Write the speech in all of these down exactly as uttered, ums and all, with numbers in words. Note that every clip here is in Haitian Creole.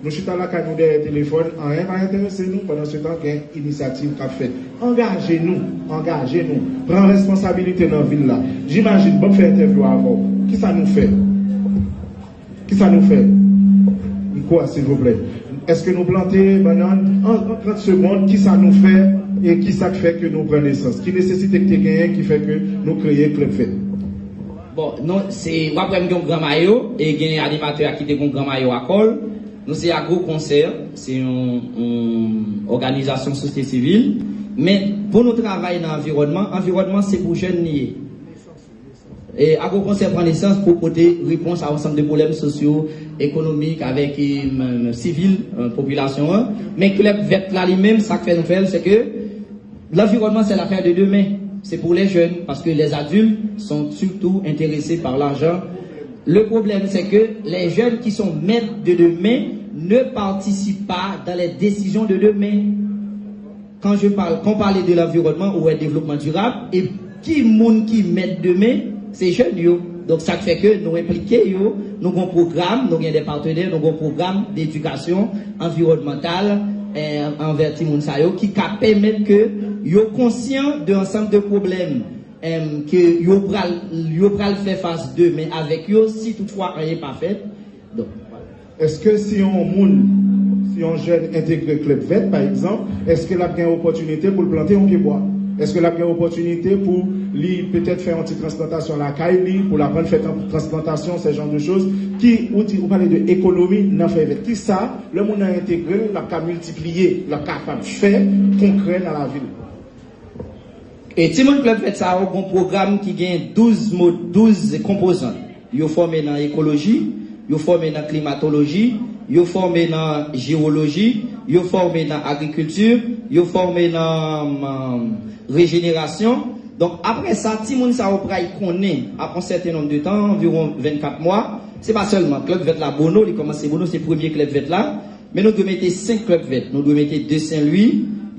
Nou chita lakay nou dèyè telefòn, anyen pa enterese nou, pandan se tan gen inisyativ k ap fèt. Angaje nou, angaje nou. Pran responsabilite nan vil la. Jimajin, ban m fè entèvyou avè w. Kisa nou fè? Kisa nou fè? Mikwo a, silvouplè. Èske nou plante bannann? An, an trant segonn, kisa nou fè? E kisa k fè ke nou pran nesans? Ki nesesite ki te genyen ki fè ke nou kreye Club Vèt? Bon, non, se, w ap wè m gen yon gran mayo, e gen animatè a ki te gen yon gran mayo a kò l. Nou se Agro Konsè, se yon, yon òganizasyon sosyete sivil. Men, pou nou travay nan anviwònman, anviwònman se pou jèn li ye. E Agro Konsè pran nesans pou pote repons a yon ansanm de pwoblèm sosyo, ekonomik, avèk, e, m, sivil, e, popilasyon an. Men Club Vèt la li menm, sa k fè nou fè l, se ke L'environnement, c'est l'affaire de demain. C'est pour les jeunes, parce que les adultes sont surtout intéressés par l'argent. Le problème, c'est que les jeunes qui sont maîtres de demain ne participent pas dans les décisions de demain. Quand je parle, quand on parle de l'environnement ou un développement durable, et qui moun ki mèt demen, se jèn yo. Donk, sa k fè ke nou enplike yo, nou gon pwogram, nou gen de patenè, nou gon pwogram d'edikasyon anviwònmantal, eh, anvè timoun sa yo, ki ka pèmèt ke yo konsyan de ansanm de pwoblèm, em, ke yo pral, yo pral fè fas demen avèk yo, si toutfwa anyen pa fèt. Donk, vwala. Èske si yon moun, si yon jèn entegre Club Vèt, pa egzanp, èske l ap gen opòtinite pou l plante yon pye bwa? Èske l ap gen opòtinite pou li petèt fè yon ti transplantasyon lakay li, pou l aprann fè tran- transplantasyon, se jan de choz? Ki, ou di, ou pale de ekonomi nan fèy vèt. Kisa, lè moun nan entegre l, l ap ka miltipliye, l ap kapab fè konkrè nan lavi l? E timoun Club Vèt sa yo gon pwogram ki gen douz mo, douz konpozan. Yo fòme nan ekoloji, yo fòme nan klimatoloji, yo fòme nan jewoloji, yo fòme nan agrikilti, yo fòme nan, um, rejenerasyon. Donk, apre sa, timoun sa yo pral konnen, apre yon sèten nonb de tan, anviwon vennkat mwa, se pa sèlman Club Vèt la Bono, li kòmanse Bono, se premye Club Vèt la, men nou dwe mete senk Club Vèt. Nou dwe mete de Sen Lwi,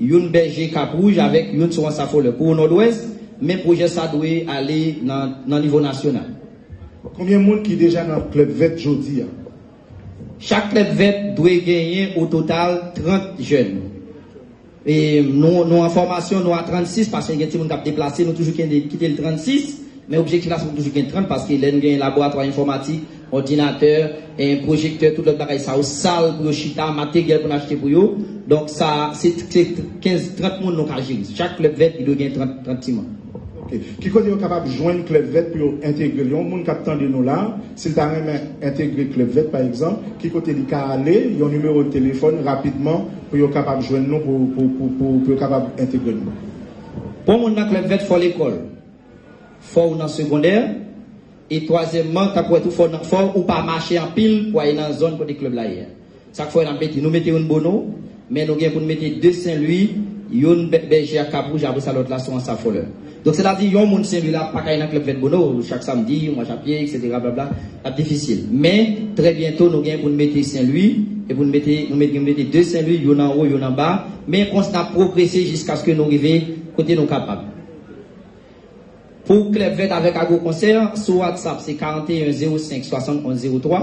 youn Bèje Kap Wouj avèk youn sou Ansa Folè. Pou Nòdwès, men pwojè sa dwe ale nan, nan nivo nasyonal. Konbyen moun ki deja nan Club Vèt jodi a? Chak Club Vèt dwe genyen o total trant jèn. E nou, nou an fòmasyon, nou a trannsis, paske gen timoun k ap deplase, nou toujou kite l trannsis, men objektif la se pou toujou gen trant, paske lè n gen laboratwa enfòmatik, òdinatè, e pwojektè, tout lòt bagay sa yo, sal pou yo chita, materyèl pou n achte pou yo. Donk, sa, se, se kenz, trant moun nou ka jere. Chak Club Vèt, li dwe gen trant, trant timoun. Ok. Ki kote yo kapab jwenn Club Vèt pou yo entegre l? Yon moun k ap tande nou la, si l ta renmen entegre Club Vèt, pa egzanp, ki kote li ka ale? Yon nimewo telefòn rapidman pou yo kapab jwenn nou, pou, pou, pou, pou, pou yo kapab entegre nou. Pou yon moun nan Club Vèt, fò lekòl. Fò w nan segondè. E twazyèmman, tankou w wè tou, fò w nan, fò ou pa mache anpil pou w ale nan zòn kote club la ye a. Sa k fè n ap mete, nou mete youn Bono, men nou gen pou n mete de Sen Lwi, youn Bè- Bèje ak Kap Wouj, apre sa lòt la sou Ansa Folè. Donk, sètadi, yon moun Sen Lwi la pa ka al nan Club Vèt Bono, chak samdi, mach a pye, etsetera, blabla, ap difisil. Men, trè byento, nou gen pou n mete Sen Lwi, e pou n mete, nou mete, nou mete de Sen Lwi, youn anwo, youn anba, men konsa n ap pwogrese jiskaske nou rive kote nou kapab. Pou Club Vèt avèk Agro Konsè, sou WhatsApp, se karanteyen zewo senk swasantonz zewo twa,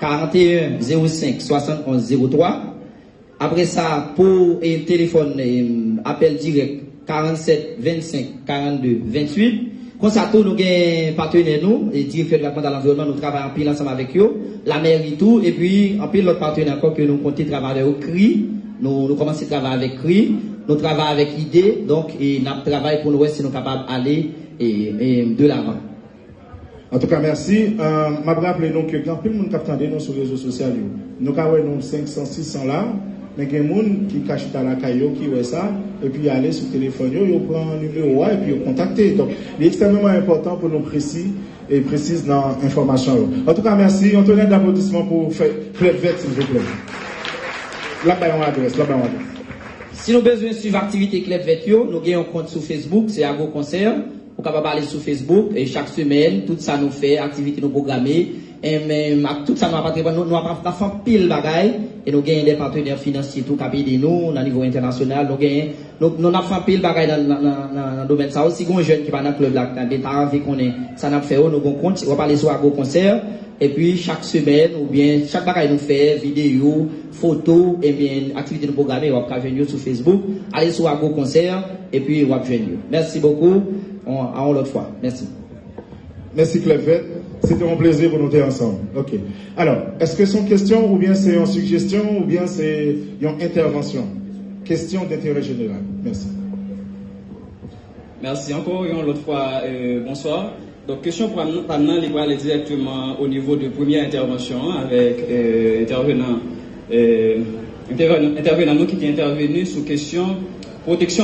karanteyen zewo senk swasantonz zewo twa. Apre sa, pou, e, telefòn, e, apèl dirèk, karannsèt vennsenk karannde venntuit. Konsa tou, nou gen patenè nou, e, direktè depatmantal anviwònman, nou travay anpil ansanm avèk yo, lamèri tou, epi anpil lòt patenè ankò ke nou konte travay avè yo, kri, nou, nou kòmanse travay avèk kri, nou travay avèk ide, donk, e, n ap travay pou nou wè si nou kapab ale, e, e, de lavan. Antouka, mèsi. Euh, m ap raple nou ke gen anpil moun k ap tande nou sou rezo sosyal yo. Nou ka wè nou senk san, sis san la, men gen moun ki ka chita lakay yo, ki wè sa, epi ale sou telefòn yo, yo pran nimewo a, epi yo kontakte. Donk, li ekstrèmeman enpòtan pou nou presi e presiz nan enfòmasyon yo. Antouka, mèsi. Yon tonnè d'aplodisman pou fè Club Vèt, silvouplè. L ap bay yon adrès, l ap bay yon adrès. Si nou bezwen swiv aktivite Club Vèt yo, nou gen yon kont sou Facebook, se Agro Konsè. Ou kapab ale sou Facebook, e chak semèn, tout sa nou fè, aktivite nou pwograme, E menm ak tout sa nou ap antreprendre, nou, nou ap, ap fè anpil bagay, e nou genyen de patenè finansye tou k ap ede nou nan nivo entènasyonal. Nou genyen, nou, nou ap fè anpil bagay nan, nan, nan, nan, nan domèn sa yo. Si gen yon jèn ki pa nan klèb la, ki ta, ta anvi konnen sa n ap fè yo, nou gen yon kont, w ap ale sou Agro Concert, epi chak semèn, oubyen chak bagay nou fè, videyo, foto, ebyen, aktivite nou pwograme, w ap ka jwenn yo sou Facebook. Ale sou Agro Concert, epi w ap jwenn yo. Mèsi bokou. On, a yon lòt fwa. Mèsi. Mèsi Clevette. Se te yon plezi pou nou te ansanm. Ok. Alò, èske se yon kesyon oubyen se yon sigjestyon oubyen se yon entèvansyon? Kesyon denterè jeneral. Mèsi. Mèsi ankò yon lòt fwa, euh, bonswa. Donk, kesyon pa m nan, li prale dirèkteman o nivo de premyè entèvansyon an avèk euh, entèvenan euh, entèvenan nou ki te entèveni sou kesyon pwoteksyon